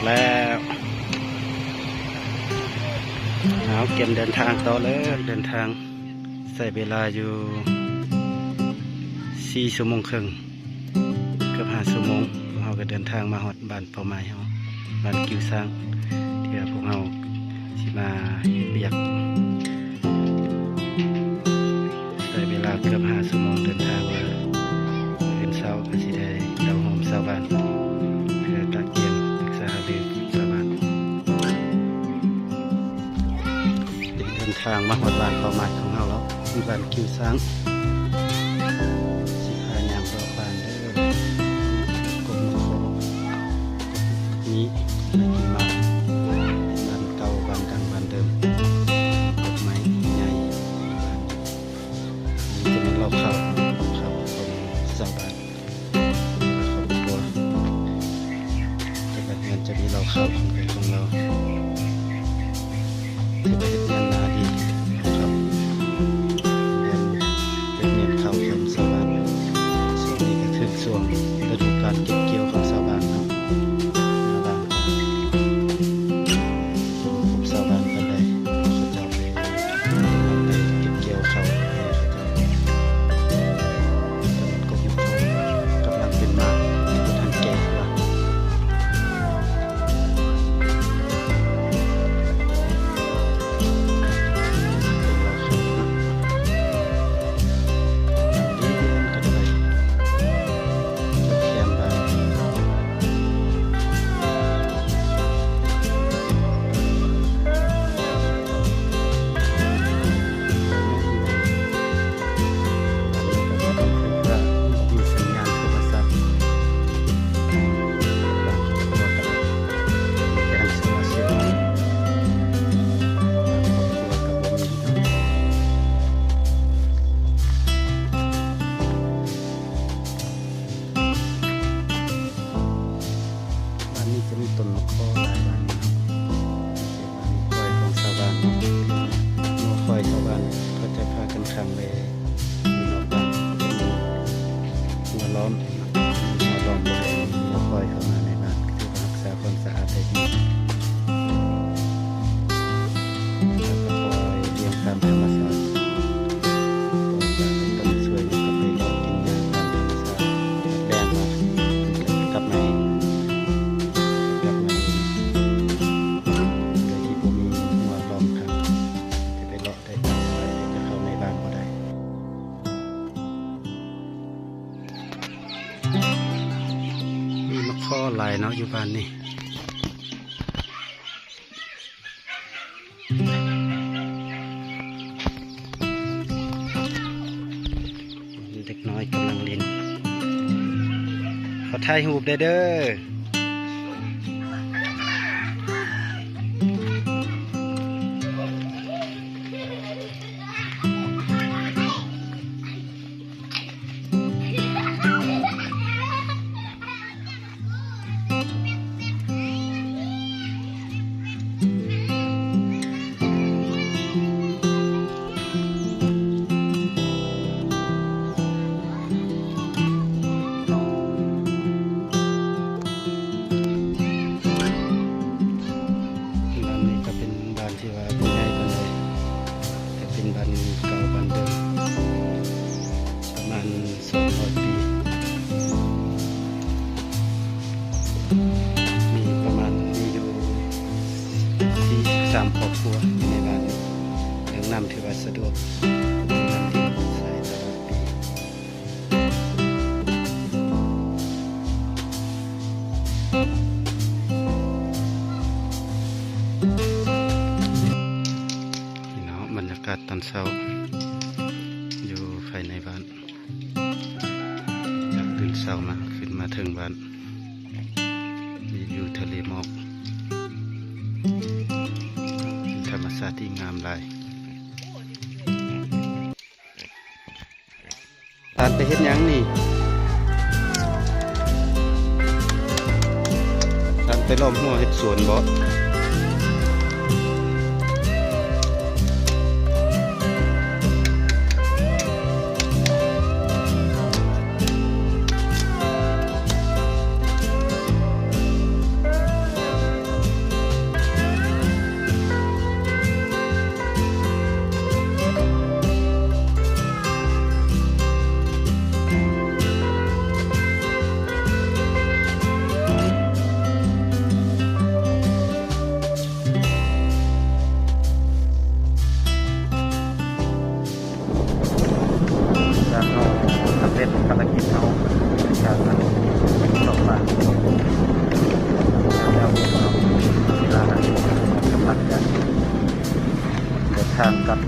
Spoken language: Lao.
ແລ້ວ ເຮົາກຽມເດີນທາງຕໍ່ເລີຍ. ເດີນທາງໃຊ້ເວລາຢູ່ສີ່ຊົ່ວໂມງເຄິ່ງ ເກືອບຫ້າຊົ່ວໂມງ ພວກເຮົາກໍເດີນທາງມາຮອດບ້ານເປົ້າໝາຍເຮົາ ບ້ານກິວຊ້າງ ທີ່ວ່າພວກເຮົາຊິມາເຮັດວຽກ. ໃຊ້ເວລາເກືອບຫ້າຊົ່ວໂມງເດີນທາງມາ. ມື້ອື່ນເຊົ້າກໍຊິໄດ້ເຂົ້າໂຮມຊາວບ້ານ ເພື່ອກະກຽມປຶກສາຫາລືກັບຊາວບ້ານ. ໄດ້ເດີນທາງມາຮອດບ້ານເປົ້າໝາຍຂອງເຮົາແລ້ວ ທີ່ບ້ານກິວຊ້າງ. ຊິພາຍ່າງເລາະບ້ານເດີ ກົກມະຄໍ່ ນີ້ ໄປກິນໝາກ. ເປັນບ້ານເກົ່າ ບ້ານດັງ ບ້ານເດີມ ກົກໄມ້ໃຫຍ່. ນີ້ຈະແມ່ນເລົ້າເຂົ້າ ເຂົ້າຂອງຊາວບ້ານ ຄອບຄົວ. ແຕ່ລະເຮືອນຈະມີເລົ້າເຂົ້າຂອງໃຜຂອງລາວ ຖືວ່າເຮັດງານນາດີຂອງເຂົາ ເຮັດງານເຂົ້າຂອງຊາວບ້ານ. ຊ່ວງນີ້ກໍຖືກຊ່ວງລະດູການເກັບກ່ຽວຂອງຊາວບ້ານເນາະ ຊາວບ້ານກໍ ພວກຊາວບ້ານເພິ່ນໄດ້ເຂົາເຈົ້າໄປເກັບກ່ຽວເຂົ້າໃຫ້ເຂົາເຈົ້າ. ຕອນນັ້ນກໍຢູ່ເຂົາກຳລັງເປັນໝາກ ຍັງບໍ່ທັນແກ່ຕົວ. ບ້ານນີ້ຈະມີຕົ້ນໝາກຄໍ່ຫຼາຍບ້ານນີ້ເນາະ ເຂດບ້ານຄວາຍຂອງຊາວບ້ານເນາະ. ງົວຄວາຍຊາວບ້ານເຂົາຈະພາກັນຂັງໄວ້ຢູ່ນອກບ້ານ ເພາະວ່າມີງົວລ້ອມ ງົວລ້ອມບໍ່ໃຫ້ງົວຄວາຍເຂົ້າມາໃນບ້ານ ຄືວ່າຮັກສາຄວາມສະອາດໄດ້ດີ. ແລ້ວກໍປ່ອຍລ້ຽງຕາມທຳມະຊາດ ປ່ອຍປາໄປຕົ້ມຊ່ວຍ ແລ້ວກໍໄປເລາະກິນຫຍ້າຕາມທຳມະຊາດ. ແລ້ວມາ ກັບມາເອງ ກັບມາເອງ ໂດຍທີ່ບໍ່ມີງົວລ້ອມຂັງ ຈະໄປເລາະໄດ້ຕາມສະບາຍ ຈະເຂົ້າໃນບ້ານບໍ່ໄດ້. ມີໝາກຄໍ່ຫຼາຍເນາະ ຢູ່ບ້ານນີ້. ເດັກນ້ອຍກຳລັງຫຼິ້ນ ຂໍຖ່າຍຮູບແດ່ເດີ. ບ້ານນີ້ກໍເປັນບ້ານທີ່ວ່າບໍ່ໃຫຍ່ປານໃດ ແຕ່ເປັນບ້ານເກົ່າບ້ານເດີມ ປະມານສອງຮ້ອຍປີ ມີປະມານ ມີຢູ່ສີ່ສິບສາມຄອບຄົວຢູ່ໃນບ້ານນີ້. ເລື່ອງນ້ຳຖືວ່າສະດວກ ມີນ້ຳດິນໃຊ້ຕະຫຼອດປີ. ພີ່ນ້ອງ ບັນຍາກາດຕອນເຊົ້າຢູ່ພາຍໃນບ້ານ. ຕື່ນເຊົ້າມາ ຂຶ້ນມາເທິງບ້ານ ມີວິວທະເລໝອກ ເປັນທຳມະຊາດທີ່ງາມຫຼາຍ. ທ່ານໄປເຮັດຫຍັງນີ້? ທ່ານໄປລ້ອມຮົ້ວເຮັດສວນບໍ? ເດີນທາງກັບ